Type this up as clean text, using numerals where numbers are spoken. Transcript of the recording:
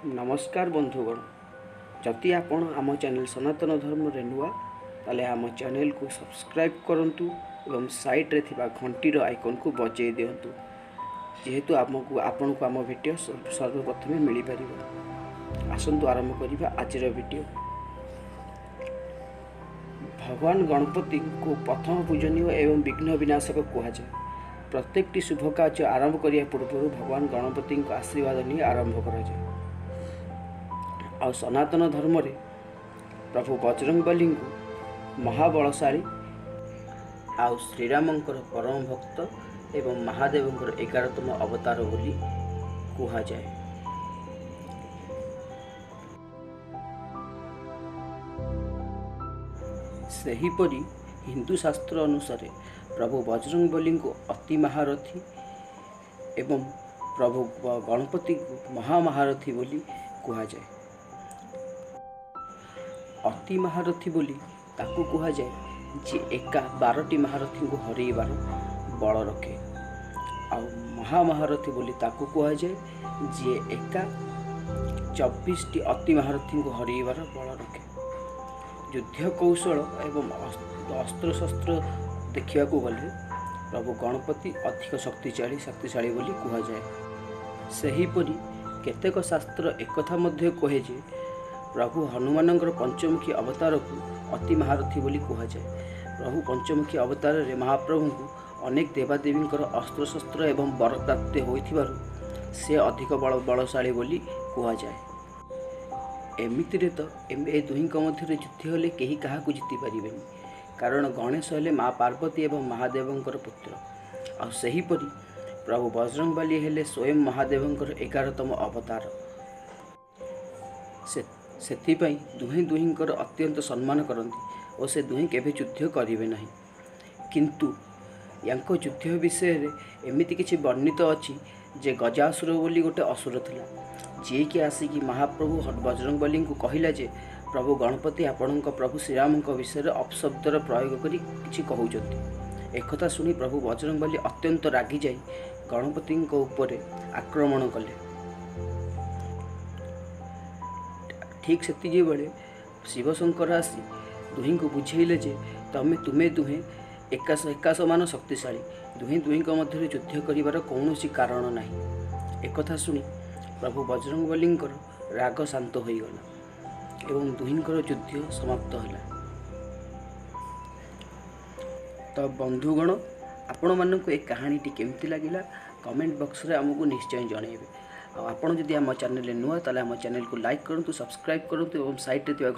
ନମସ୍କାର ବନ୍ଧୁଗଣ, ଯଦି ଆପଣ ଆମ ଚ୍ୟାନେଲ୍ ସନାତନ ଧର୍ମରେ ନୂଆ, ତାହେଲେ ଆମ ଚ୍ୟାନେଲକୁ ସବସ୍କ୍ରାଇବ୍ କରନ୍ତୁ ଏବଂ ସାଇଡ଼୍ରେ ଥିବା ଘଣ୍ଟିର ଆଇକନ୍କୁ ବଜାଇ ଦିଅନ୍ତୁ, ଯେହେତୁ ଆମକୁ ଆପଣଙ୍କୁ ଆମ ଭିଡ଼ିଓ ସର୍ବପ୍ରଥମେ ମିଳିପାରିବ। ଆସନ୍ତୁ ଆରମ୍ଭ କରିବା ଆଜିର ଭିଡ଼ିଓ। ଭଗବାନ ଗଣପତିଙ୍କୁ ପ୍ରଥମ ପୂଜନୀୟ ଏବଂ ବିଘ୍ନ ବିନାଶକ କୁହାଯାଏ। ପ୍ରତ୍ୟେକଟି ଶୁଭ କାର୍ଯ୍ୟ ଆରମ୍ଭ କରିବା ପୂର୍ବରୁ ଭଗବାନ ଗଣପତିଙ୍କ ଆଶୀର୍ବାଦ ନେଇ ଆରମ୍ଭ କରାଯାଏ। ଆଉ ସନାତନ ଧର୍ମରେ ପ୍ରଭୁ ବଜରଙ୍ଗବଲୀଙ୍କୁ ମହାବଳଶାଳୀ ଆଉ ଶ୍ରୀରାମଙ୍କର ପରମ ଭକ୍ତ ଏବଂ ମହାଦେବଙ୍କର 11ତମ ଅବତାର ବୋଲି କୁହାଯାଏ। ସେହିପରି ହିନ୍ଦୁ ଶାସ୍ତ୍ର ଅନୁସାରେ ପ୍ରଭୁ ବଜରଙ୍ଗବଲୀଙ୍କୁ ଅତି ମହାରଥୀ ଏବଂ ପ୍ରଭୁ ଗଣପତିଙ୍କୁ ମହାମହାରଥୀ ବୋଲି କୁହାଯାଏ। ଅତି ମହାରଥୀ ବୋଲି ତାକୁ କୁହାଯାଏ ଯିଏ ଏକା 12ଟି ମହାରଥୀଙ୍କୁ ହରାଇବାର ବଳ ରଖେ, ଆଉ ମହାମହାରଥୀ ବୋଲି ତାକୁ କୁହାଯାଏ ଯିଏ ଏକା 24ଟି ଅତି ମହାରଥୀଙ୍କୁ ହରାଇବାର ବଳ ରଖେ। ଯୁଦ୍ଧ କୌଶଳ ଏବଂ ଅସ୍ତ୍ରଶସ୍ତ୍ର ଦେଖିବାକୁ ଗଲେ ପ୍ରଭୁ ଗଣପତି ଅଧିକ ଶକ୍ତିଶାଳୀ ବୋଲି କୁହାଯାଏ। ସେହିପରି କେତେକ ଶାସ୍ତ୍ର ଏକଥା ମଧ୍ୟ କହେ ଯେ ପ୍ରଭୁ ହନୁମାନଙ୍କର ପଞ୍ଚମୁଖୀ ଅବତାରକୁ ଅତି ମହାରଥୀ ବୋଲି କୁହାଯାଏ। ପ୍ରଭୁ ପଞ୍ଚମୁଖୀ ଅବତାରରେ ମହାପ୍ରଭୁଙ୍କୁ ଅନେକ ଦେବାଦେବୀଙ୍କର ଅସ୍ତ୍ରଶସ୍ତ୍ର ଏବଂ ବରପ୍ରାପ୍ତି ହୋଇଥିବାରୁ ସେ ଅଧିକ ବଳଶାଳୀ ବୋଲି କୁହାଯାଏ। ଏମିତିରେ ତ ଏ ଦୁହିଁଙ୍କ ମଧ୍ୟରେ ଯୁଦ୍ଧ ହେଲେ କେହି କାହାକୁ ଜିତିପାରିବେନି, କାରଣ ଗଣେଶ ହେଲେ ମା ପାର୍ବତୀ ଏବଂ ମହାଦେବଙ୍କର ପୁତ୍ର, ଆଉ ସେହିପରି ପ୍ରଭୁ ବଜରଙ୍ଗବାଲୀ ହେଲେ ସ୍ୱୟଂ ମହାଦେବଙ୍କର 11ତମ ଅବତାର। ସେଥିପାଇଁ ଦୁହେଁ ଦୁହିଁଙ୍କର ଅତ୍ୟନ୍ତ ସମ୍ମାନ କରନ୍ତି ଓ ସେ ଦୁହେଁ କେବେ ଯୁଦ୍ଧ କରିବେ ନାହିଁ। କିନ୍ତୁ ୟାଙ୍କ ଯୁଦ୍ଧ ବିଷୟରେ ଏମିତି କିଛି ବର୍ଣ୍ଣିତ ଅଛି ଯେ ଗଜାସୁର ବୋଲି ଗୋଟେ ଅସୁର ଥିଲା, ଯିଏକି ଆସିକି ମହାପ୍ରଭୁ ବଜରଙ୍ଗବଲୀଙ୍କୁ କହିଲା ଯେ ପ୍ରଭୁ ଗଣପତି ଆପଣଙ୍କ ପ୍ରଭୁ ଶ୍ରୀରାମଙ୍କ ବିଷୟରେ ଅପଶବ୍ଦର ପ୍ରୟୋଗ କରି କିଛି କହୁଛନ୍ତି। ଏକଥା ଶୁଣି ପ୍ରଭୁ ବଜରଙ୍ଗବଲୀ ଅତ୍ୟନ୍ତ ରାଗିଯାଇ ଗଣପତିଙ୍କ ଉପରେ ଆକ୍ରମଣ କଲେ। ଠିକ୍ ସେତିକିବେଳେ ଶିବଶଙ୍କର ଆସି ଦୁହିଁଙ୍କୁ ବୁଝେଇଲେ ଯେ ତୁମେ ଦୁହେଁ ଏକା ସମାନ ଶକ୍ତିଶାଳୀ, ଦୁହେଁ ଦୁହିଁଙ୍କ ମଧ୍ୟରେ ଯୁଦ୍ଧ କରିବାର କୌଣସି କାରଣ ନାହିଁ। ଏକଥା ଶୁଣି ପ୍ରଭୁ ବଜରଙ୍ଗବଲୀଙ୍କର ରାଗ ଶାନ୍ତ ହୋଇଗଲା ଏବଂ ଦୁହିଁଙ୍କର ଯୁଦ୍ଧ ସମାପ୍ତ ହେଲା। ତ ବନ୍ଧୁଗଣ, ଆପଣମାନଙ୍କୁ ଏ କାହାଣୀଟି କେମିତି ଲାଗିଲା କମେଣ୍ଟ ବକ୍ସରେ ଆମକୁ ନିଶ୍ଚୟ ଜଣାଇବେ। ଆଉ ଆପଣ ଯଦି ଆମ ଚ୍ୟାନେଲରେ ନୂଆ, ତାହେଲେ ଆମ ଚ୍ୟାନେଲକୁ ଲାଇକ୍ କରନ୍ତୁ, ସବସ୍କ୍ରାଇବ୍ କରନ୍ତୁ ଏବଂ ସାଇଡ଼୍ରେ ଥିବା